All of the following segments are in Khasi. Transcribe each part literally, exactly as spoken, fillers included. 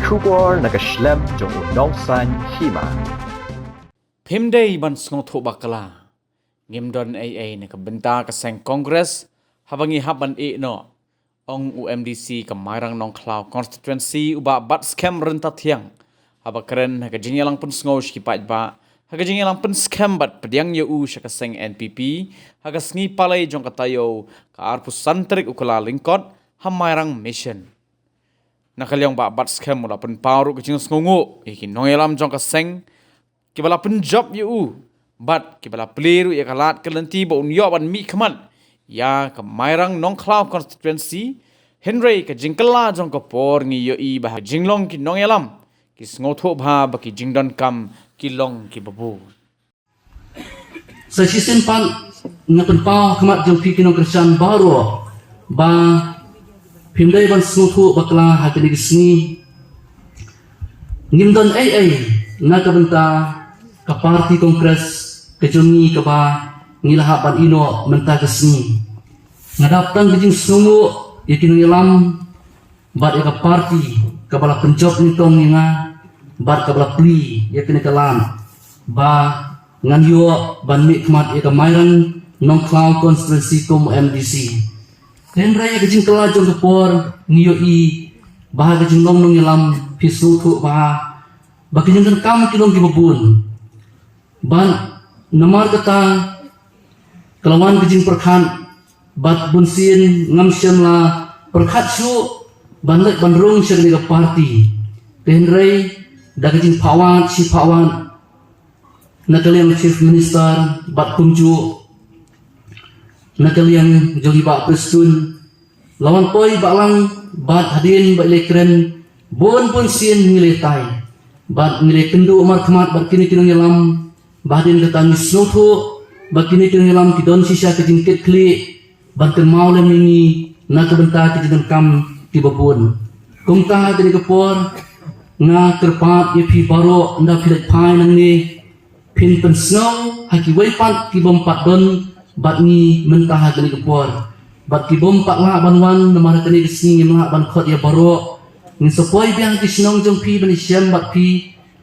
Khubor na ka shlem jong u nongsan hima. Phim dei ban sngewthuh bakla. Ngim don ei ei na ka bynta ka seng Congress haba ngi hap ban ïeh noh, ong u M D C ka Mairang Nongkhlaw constituency u Bah Batskhem Ryntathiang haba kren ha ka jingïalang pynsngew sha ki paidbah ha ka jingïalang pynskhem bad pdiang ïa u sha ka seng N P P ha ka sngi Palei jong ka taïew ka arphew san tarik u Kyllalyngkot ha Mairang Mission. Na ka liang Bah Batskhem u la pynpaw ruh ka jingsngewnguh ïa ki nongïalam jong ka seng kiba la pynjop ïa u bad kiba la plie ruh ïa ka lad ka lynti ba un ïoh ban mihkhmat ïa ka Mairang Nongkhlaw constituency. Hynrei ka jingkylla jong ka por ngi ïohi ba ka jinglong ki nongïalam ki sngewthuh bha ba ki jingdonkam ki long kiba bun. Sa shisien pat nga pynpaw ha khmat jong phi ki nongkyrshan baroh ba phim dei ban sngewthuh bakla ha kane ka sngi. Ngim don ei ei na ka bynta ka party Congress ka jong ngi kaba ngi la hap ban ïeh noh mynta ka sngi. Nga dap tang ka jingsngewnguh ïa ki nongïalam bad ïa ka party kaba la pynjop nyngkong ïa nga bad kaba la plie ïa kane ka lad ba ngan ïoh ban mihkhmat ïa ka Mairang Nongkhlaw constituency kum M D C. Hynrei ïa ka jingkylla jong ka por ngi ïohi ba ha ka jinglong nongïalam phi sngewthuh bha ba ki jingdonkam ki long kiba bun. Bad namar kata ka la wan ka jingpyrkhat bad bunsien ngam shym la pyrkhat shuh ban leit ban rung sha kane ka party. Te hynrei da ka jingphah wad shi phah wad na ka liang Chief Minister bad kumjuh na ka liang jong i Bah Prestone, la wan poi Bah Lang bad hadien ba i la kren bun bun sien ngi la tai bad ngi la kynduh markhmat bad kine ki nongïalam ba hadien kata ngi sngewthuh ba kine ki nongïalam ki don shisha ka jingkitkhlieh ban kynmaw lem ïa ngi na ka bynta ki jingdonkam kiba bun. Kumta ha kane ka por nga kyrpad ïa phi baroh ynda phi leit phai nangne phin pynsngew ha kiwei pat ki bym pat don bad ngi mynta ha kane ka por bad ki bym pat lah ban wan namar ha kane ka sngi ngim lah ban khot ïa baroh. Ngin sa poi biang ha ki shnong jong phi ban ïashem bad phi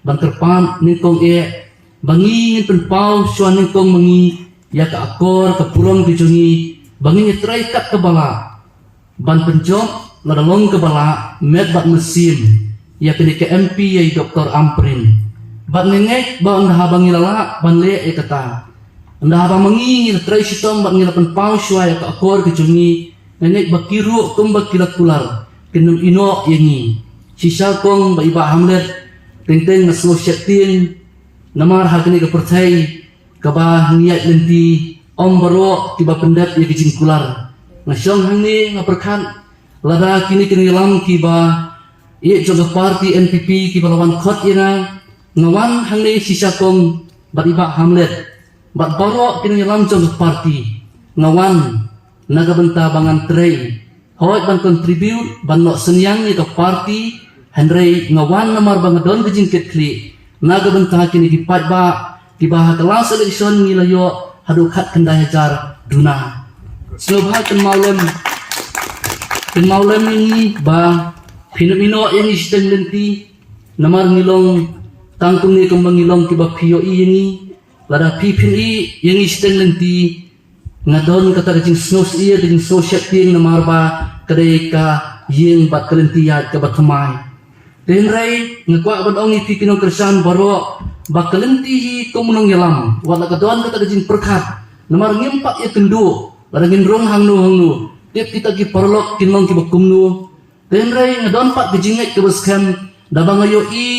ban kyrpad nyngkong eh ba ngi ngin pynpaw shuwa nyngkong ma ngi ïa ka akor ka burom ka jong ngi ba ngin ïatrei kat kaba lah ban pynjop lada long kaba lah met bad mynsiem ïa kane ka M P ïa i Doctor Ampareen. Bad nga ngeit ba ynda haba ngi la lah ban leh ïa kata, ynda haba ma ngi ngi la trei shitom bad ngi la pynpaw shuwa ïa ka akor ka jong ngi, nga ngeit ba ki ruh kumba ki la kular kin ym ïeh noh ïa ngi. Shisha kong ba i Bah Hamlet, teng teng nga sngew sheptieng namar ha kane ka pyrthei kaba ngi ïaid lynti ym baroh kiba pyndep ïa ki jingkular. Nga shong hangne nga pyrkhat lada kine ki nongïalam kiba ïeit jong ka party N P P kiba la wan khot ïa nga, nga wan hangne shisha kong bad i Bah Hamlet bad baroh ki nongïalam jong ka party. Nga wan na ka bynta ba ngan trei hooid ban contribute ban noh synñiang ïa ka party, hynrei nga wan namar ba nga don ka jingkitkhlieh na ka bynta kine ki paidbah kiba ha ka last election ngi la ïoh haduh khatkhyndai hajar duna. Sngewbha kynmaw lem, kynmaw lem ïa ngi ba phin ym ïeh noh ïa ngi shiteng lynti namar ngi long tang kumne kumba ngi long kiba phi ïohi ïa ngi. Lada phi phin ïeh ïa ngi shiteng lynti nga don kata ka jingsngewsih ka jingsngewsheptieng namar ba ka dei ka ïing bad ka lynti ïaid kaba thymmai. Te hynrei nga kwah ban ong ïa phi ki nongkyrshan baroh ba ka lynti hi kum u nongïalam wat la ka don kata ka jingpyrkhat namar ngim pat ïakynduh lada ngin rung hangno hangno. Tip kita ki paralok kin long kiba kumno. Te hynrei nga don pat ka jingngeit kaba skhem da ba nga ïohi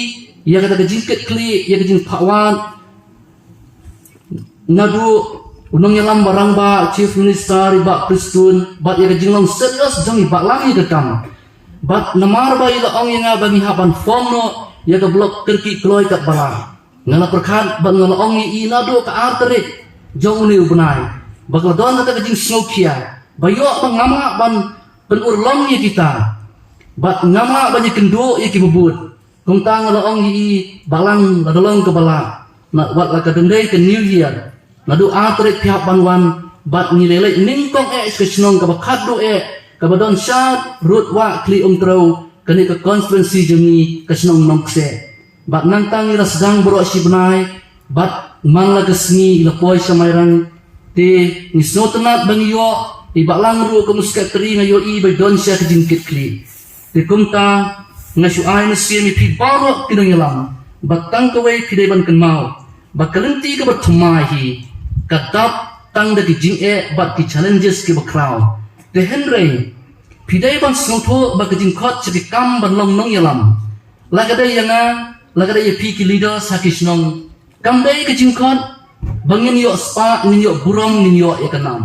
ïa kata ka jingkitkhlieh ïa ka jingphah wad naduh u nongïalam ba rangbah Chief Minister i Bah Prestone bad ïa ka jinglong serious jong i Bah Lang ïa ka kam. Bad namar ba i la ong ïa nga ba ngi hap ban form noh ïa ka block Kyrkieh Kloi katba lah. Nga la pyrkhat bad nga la ong ïa i naduh ka ar tarik jong une u bnai ba ka la don kata ka jingsngewkhia ba ïoh ba ngam lah ban pynurlong ïa kita bad ngam lah ban ïakynduh ïa kiba bud. Kumta nga la ong ïa i Bah Lang lada long kaba lah na wat la ka dang dei ka New Year naduh ar tarik phi hap ban wan bad ngi leit leit nyngkong eh sha ka shnong kaba khatduh eh kaba don shad Rud Wah Khlieh Umtrew kane ka constituency jong ngi ka shnong Nongkseh. Bad nangta ngi la sdang baroh shi bnai, bad man la ka sngi i la poi sha Mairang. Te ngi sngewtynnat ba ngi ïoh, i Bah Lang ruh kum u secretary nga ïohi ba i don sha ka jingkitkhlieh. Te kumta nga shu ai mynsiem ïa phi baroh ki nongïalam, bad tang kawei phi dei ban kynmaw ba ka lynti kaba thymmai hi ka dap tang da ki jingeh bad ki challenges kiba khraw. Te hynrei phi dei ban sngewthuh ba ka jingkhot sha ki kam ban long nongïalam, la ka dei ïa nga, la ka dei ïa phi ki leaders ha ki shnong, kam dei ka jingkhot ba ngin ïoh spah, ngin ïoh burom, ngin ïoh ïa ka nam.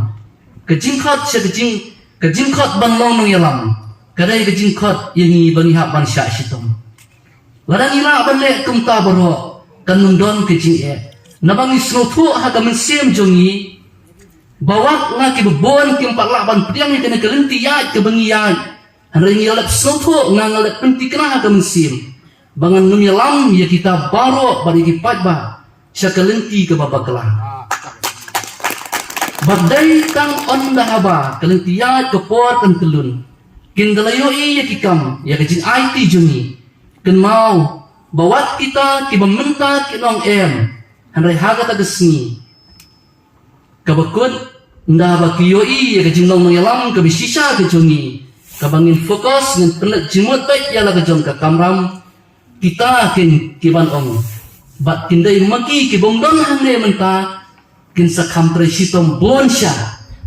Ka jingkhot sha ka jing, ka jingkhot ban long nongïalam ka dei ka jingkhot ïa ngi ba ngi hap ban shah shitom. Lada ngi lah ban leh kumta baroh, kan ym don ka jingeh. Naba ngi sngewthuh ha ka mynsiem jong ngi ba wat nga kiba bun kim pat lah ban pdiang ïa kane ka lynti ïaid kaba ngi ïaid. Hynrei ngi la leh sngewthuh, nga nga leh pynthikna ha ka mynsiem ba ngan ym ïalam ïa kita baroh bad ïa ki paidbah sha ka lynti kaba bakla. Bad dei tang ynda haba ka lynti ïaid ka por kan kyllun, kin da la ïohi ïa ki kam, ïa ka jingaiti jong ngi. Kynmaw ba wat kita kiba mynta ki nongem, hynrei ha kata ka sngi kaba kut, ynda ba ki ïohi ïa ka jinglong nongïalam kaba shisha ka jong ngi, kaba ngin focus, ngin pynleit jingmut beit ïa la ka jong ka kamram, kita kin ki ban ong, bad kin dei ma ki kibym don hangne mynta, kin sa kham trei shitom bun sha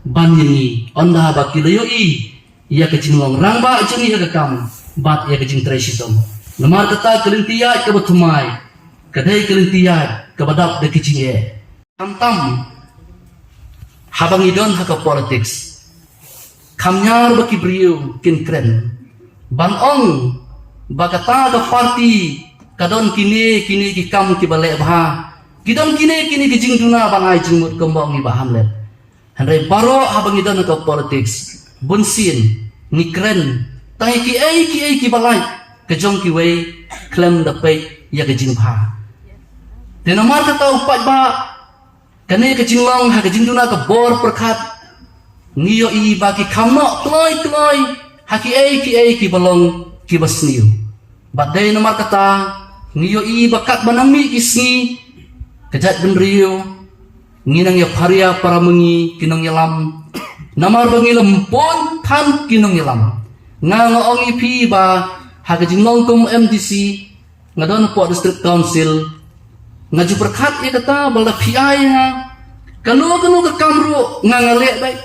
ban ïa ngi, ynda ba ki la ïohi ïa ka jinglong rangbah jong ngi ha ka kam bad ïa ka jingtrei shitom. Namar kata ka lynti ïaid kaba thymmai ka dei ka lynti ïaid kaba dap da ki jingeh. Khamtam haba ngi don ha ka politics, kham ñiar ba ki briew kin kren ban ong ba kata ka party ka don kine kine ki kam kiba leh bha, ki don kine kine ki jingduna ban ai jingmut kumba ong i Bah Hamlet. Hynrei baroh haba ngi don ha ka politics, bunsien ngi kren tang ïa kiei kiei kiba lait ka jong kiwei khlem da peit ïa ka jingbha. Te namar kata u paidbah, kane ka jinglong ha ka jingduna ka bor pyrkhat, ngi ïohi ba ki kham noh kloi kloi ha kiei kiei kiba long kiba sniew. Bad dei namar kata ngi ïohi ba katba nang mih ki sngi, ka jaitbynriew, ngi nang ïa pharia para ma ngi ki nongïalam, namar ba ngi la bun than ki nongïalam. Nga nga ong ïa phi ba ha ka jinglong kum MDC, nga don hapoh District Council, nga ju pyrkhat ïa kata ba la phi ai ha kano kano ka kam ruh nga nga leh beit.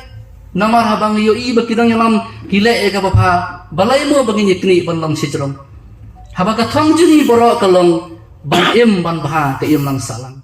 Namar haba nga ïohi ba ki nongïalam ki leh ïa kaba bha, balei mo ba ngin ïa knieh ban long shajrong? Haba ka thong jong ngi baroh ka long ban im ban bha, ka imlang sahlang.